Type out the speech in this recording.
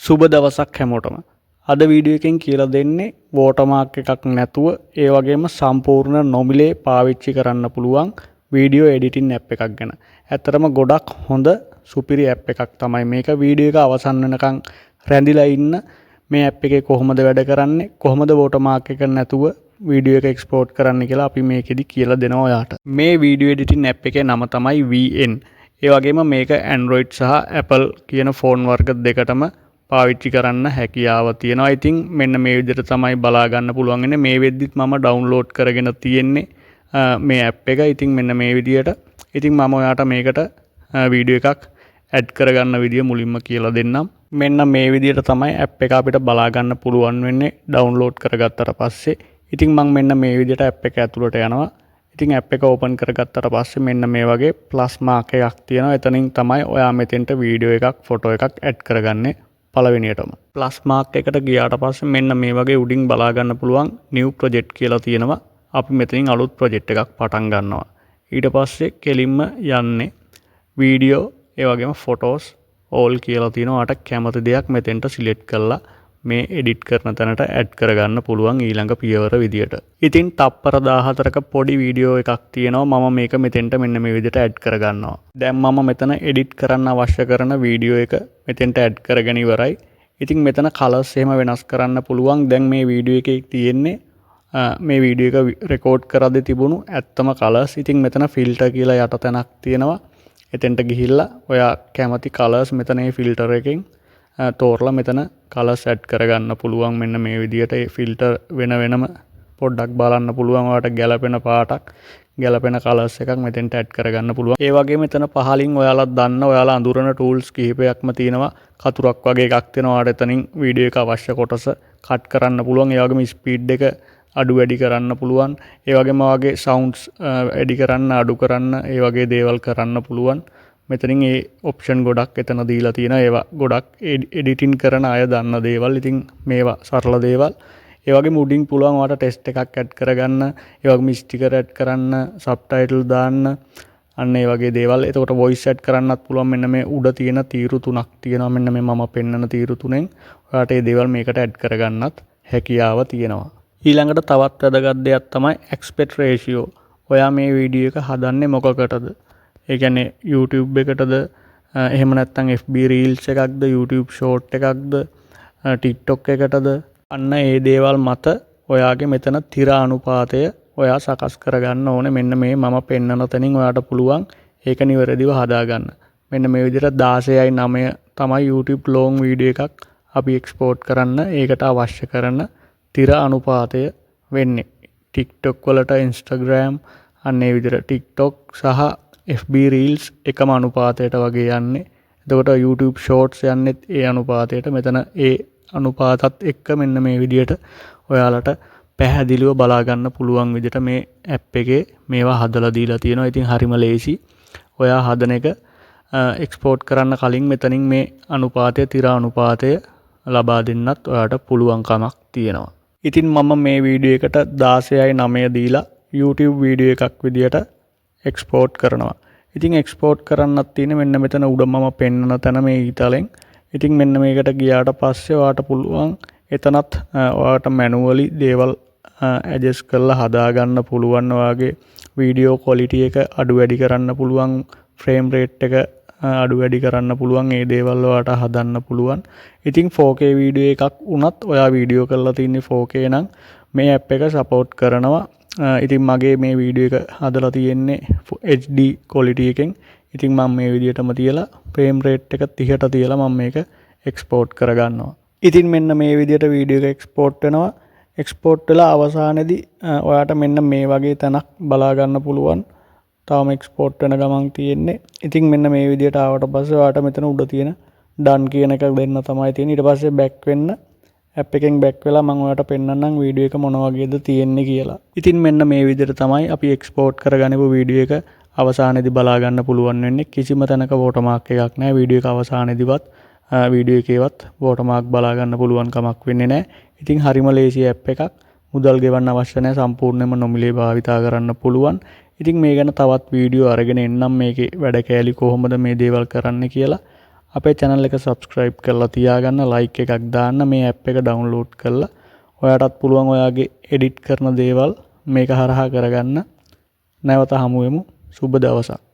සුබ දවසක් හැමෝටම. අද වීඩියෝ එකෙන් කියලා දෙන්නේ වෝටර්මාර්ක් එකක් නැතුව, ඒ වගේම සම්පූර්ණ නොමිලේ පාවිච්චි කරන්න පුළුවන් වීඩියෝ එඩිටින් ඇප් එකක් ගැන. ඇත්තටම ගොඩක් හොඳ සුපිරි ඇප් එකක් තමයි මේක. වීඩියෝ එක අවසන් වෙනකන් රැඳිලා ඉන්න. මේ ඇප් එකේ කොහොමද වැඩ කරන්නේ, කොහොමද වෝටර්මාර්ක් එක නැතුව වීඩියෝ එක එක්ස්පෝර්ට් කරන්න කියලා අපි මේකෙදි කියලා දෙනවා ඔයාට. මේ වීඩියෝ එඩිටින් ඇප් එකේ නම තමයි VN. ඒ වගේම මේක Android සහ Apple කියන ෆෝන් වර්ග දෙකටම පාවිච්චි කරන්න හැකියාව තියෙනවා. ඉතින් මෙන්න මේ විදිහට තමයි බලා ගන්න පුළුවන් වෙන්නේ. මේ වෙද්දිත් මම ඩවුන්ලෝඩ් කරගෙන තියෙන්නේ මේ ඇප් එක. ඉතින් මෙන්න මේ විදිහට. ඉතින් මම ඔයාට මේකට වීඩියෝ එකක් ඇඩ් කරගන්න විදිය මුලින්ම කියලා දෙන්නම්. මෙන්න මේ විදිහට තමයි ඇප් එක අපිට බලා ගන්න පුළුවන් වෙන්නේ ඩවුන්ලෝඩ් කරගත්තට පස්සේ. ඉතින් මං මෙන්න මේ විදිහට ඇප් එක ඇතුළට යනවා. ඉතින් ඇප් එක ඕපන් කරගත්තට පස්සේ මෙන්න මේ වගේ ප්ලස් මාක් එකක් තියෙනවා. එතනින් තමයි ඔයා මෙතෙන්ට වීඩියෝ එකක්, ෆොටෝ එකක් ඇඩ් කරගන්නේ පළවෙනියටම. ප්ලස් මාක් එකට ගියාට පස්සේ මෙන්න මේ වගේ උඩින් බලා ගන්න පුළුවන් නිව් ප්‍රොජෙක්ට් කියලා තියෙනවා. අපි මෙතනින් අලුත් ප්‍රොජෙක්ට් එකක් පටන් ගන්නවා. ඊට පස්සේ කෙලින්ම යන්නේ වීඩියෝ, ඒ වගේම ෆොටෝස් ඕල් කියලා තියෙනවා. ඔයාට කැමති දෙයක් මෙතෙන්ට සිලෙක්ට් කරලා මේ එඩිට් කරන තැනට ඇඩ් කරගන්න පුළුවන් ඊළඟ පියවර විදියට. ඉතින් තප්පර 14ක පොඩි වීඩියෝ එකක් තියෙනවා. මම මේක මෙතෙන්ට මෙන්න මේ විදියට ඇඩ් කරගන්නවා. දැන් මම මෙතන එඩිට් කරන්න අවශ්‍ය කරන වීඩියෝ එක මෙතෙන්ට ඇඩ් කරගෙන ඉවරයි. ඉතින් මෙතන කලර්ස් එහෙම වෙනස් කරන්න පුළුවන්. දැන් මේ වීඩියෝ එකේ තියෙන්නේ මේ වීඩියෝ එක රෙකෝඩ් කරද්දි තිබුණු ඇත්තම කලර්ස්. ඉතින් මෙතන ෆිල්ටර් කියලා යට තැනක් තියෙනවා. එතෙන්ට ගිහිල්ලා ඔයා කැමති කලර්ස් මෙතන මේ ෆිල්ටර් එකෙන් තෝරලා මෙතන කලර්ස් ඇඩ් කරගන්න පුළුවන්. මෙන්න මේ විදියට ඒ ෆිල්ටර් වෙන වෙනම පොඩ්ඩක් බලන්න පුළුවන්. ඔයාට ගැලපෙන පාටක්, ගැලපෙන කලර්ස් එකක් මෙතෙන්ට ඇඩ් කරගන්න පුළුවන්. ඒ වගේම මෙතන පහලින් ඔයාලා දන්න, ඔයාලා අඳුරන ටූල්ස් කිහිපයක්ම තියෙනවා. කතුරක් වගේ එකක් තියෙනවා. ඔයාලට එතනින් වීඩියෝ එක අවශ්‍ය කොටස කට් කරන්න පුළුවන්. ඒ වගේම ස්පීඩ් එක අඩු වැඩි කරන්න පුළුවන්. ඒ වගේම ඔයාගේ සවුන්ඩ්ස් වැඩි කරන්න, අඩු කරන්න, ඒ වගේ දේවල් කරන්න පුළුවන්. මෙතනින් ඒ ඔප්ෂන් ගොඩක් එතන දීලා තියෙනවා. ඒවා ගොඩක් එඩිටින් කරන අය දන්න දේවල්. ඉතින් මේවා සරල දේවල්. ඒ වගේම උඩින් පුළුවන් ඔයාලට ටෙක්ස්ට් එකක් ඇඩ් කරගන්න, ඒ වගේම ස්ටිකර් ඇඩ් කරන්න, සබ්ටයිටල් දාන්න, අන්න ඒ වගේ දේවල්. එතකොට වොයිස් ඇඩ් කරන්නත් පුළුවන්. මෙන්න මේ උඩ තියෙන තීරු තුනක් තියෙනවා. මෙන්න මේ මම පෙන්නන තීරු තුනෙන් ඔයාලට ඒ දේවල් මේකට ඇඩ් කරගන්නත් හැකියාව තියෙනවා. ඊළඟට තවත් වැදගත් දෙයක් තමයි ඇස්පෙක්ට් රේෂියෝ. ඔයා මේ වීඩියෝ එක හදන්නේ මොකකටද? ඒ කියන්නේ YouTube එකටද, එහෙම නැත්නම් FB Reels එකක්ද, YouTube short එකක්ද, TikTok එකටද, අන්න ඒ දේවල් මත ඔයාගේ මෙතන තිර අනුපාතය ඔයා සකස් කරගන්න ඕනේ. මෙන්න මේ මම පෙන්නන තැනින් ඔයාට පුළුවන් ඒක නිවැරදිව හදාගන්න. මෙන්න මේ විදිහට 16:9 තමයි YouTube long video එකක් අපි එක්ස්පෝර්ට් කරන්න ඒකට අවශ්‍ය කරන තිර අනුපාතය වෙන්නේ. TikTok වලට, Instagram, අන්න ඒ විදිහට TikTok සහ FB Reels එකම අනුපාතයට වගේ යන්නේ. එතකොට YouTube Shorts යන්නෙත් ඒ අනුපාතයට. මෙතන ඒ අනුපාතත් එක්ක මෙන්න මේ විදිහට ඔයාලට පැහැදිලිව බලා ගන්න පුළුවන් විදිහට මේ ඇප් එකේ මේවා හදලා දීලා තියෙනවා. ඉතින් හරිම ලේසි. ඔයා හදන එක එක්ස්පෝර්ට් කරන්න කලින් මෙතනින් මේ අනුපාතය, තිර අනුපාතය ලබා දෙන්නත් ඔයාට පුළුවන්කමක් තියෙනවා. ඉතින් මම මේ වීඩියෝ එකට 16:9 දීලා YouTube video එකක් විදියට එක්ස්පෝර්ට් කරනවා. ඉතින් එක්ස්පෝර්ට් කරන්නත් තියෙන්නේ මෙන්න මෙතන උඩ මම පෙන්නන තැන මේ ඊතලෙන්. ඉතින් මෙන්න මේකට ගියාට පස්සේ ඔයාට පුළුවන් එතනත් ඔයාට මැනුවලි දේවල් ඇඩ්ජස්ට් කරලා හදාගන්න පුළුවන්. ඔයාගේ වීඩියෝ ක්වොලිටි එක අඩු වැඩි කරන්න පුළුවන්, ෆ්‍රේම් රේට් එක අඩු වැඩි කරන්න පුළුවන්, ඒ දේවල් ඔයාට හදන්න පුළුවන්. ඉතින් 4K video එකක් වුණත්, ඔයා වීඩියෝ කරලා තින්නේ 4K නම් මේ ඇප් එක සපෝට් කරනවා. ඉතින් මගේ මේ වීඩියෝ එක හදලා තියෙන්නේ HD quality එකෙන්. ඉතින් මම මේ විදිහටම තියලා ෆ්‍රේම් රේට් එක 30ට තියලා මම මේක එක්ස්පෝර්ට් කරගන්නවා. ඉතින් මෙන්න මේ විදිහට වීඩියෝ එක එක්ස්පෝර්ට් වෙනවා. එක්ස්පෝර්ට් වෙලා අවසානයේදී ඔයාට මෙන්න මේ වගේ තැනක් බලා ගන්න පුළුවන්. තාම එක්ස්පෝර්ට් වෙන ගමන් තියෙන්නේ. ඉතින් මෙන්න මේ විදිහට ආවට පස්සේ ඔයාට මෙතන උඩ තියෙන ඩන් කියන එක දෙන්න තමයි තියෙන්නේ. ඊට පස්සේ බැක් වෙන්න. ඇප් එකෙන් බැක් වෙලා මම ඔයාලට පෙන්නන්නම් වීඩියෝ එක මොන වගේද තියෙන්නේ කියලා. ඉතින් මෙන්න මේ විදිහට තමයි අපි එක්ස්පෝර්ට් කරගනිපු වීඩියෝ එක අවසානයේදී බලා ගන්න පුළුවන් වෙන්නේ. කිසිම තැනක වෝටර්මාර්ක් එකක් නැහැ. වීඩියෝ එක අවසානයේදීවත් වීඩියෝ එකේවත් වෝටර්මාර්ක් බලා ගන්න පුළුවන් කමක් වෙන්නේ නැහැ. ඉතින් හරිම ලේසි ඇප් එකක්. මුදල් ගෙවන්න අවශ්‍ය නැහැ. සම්පූර්ණයෙන්ම නොමිලේ භාවිතා කරන්න පුළුවන්. ඉතින් මේ ගැන තවත් වීඩියෝ අරගෙන එන්නම්, මේකේ වැඩ කෑලි කොහොමද මේ දේවල් කරන්න කියලා. අපේ channel එක subscribe කරලා තියාගන්න, like එකක් දාන්න. මේ ඇප් එක ඩවුන්ලෝඩ් කරලා ඔයාටත් පුළුවන් ඔයාගේ එඩිට් කරන දේවල් මේක හරහා කරගන්න. නැවත හමු වෙමු. සුබ දවසක්.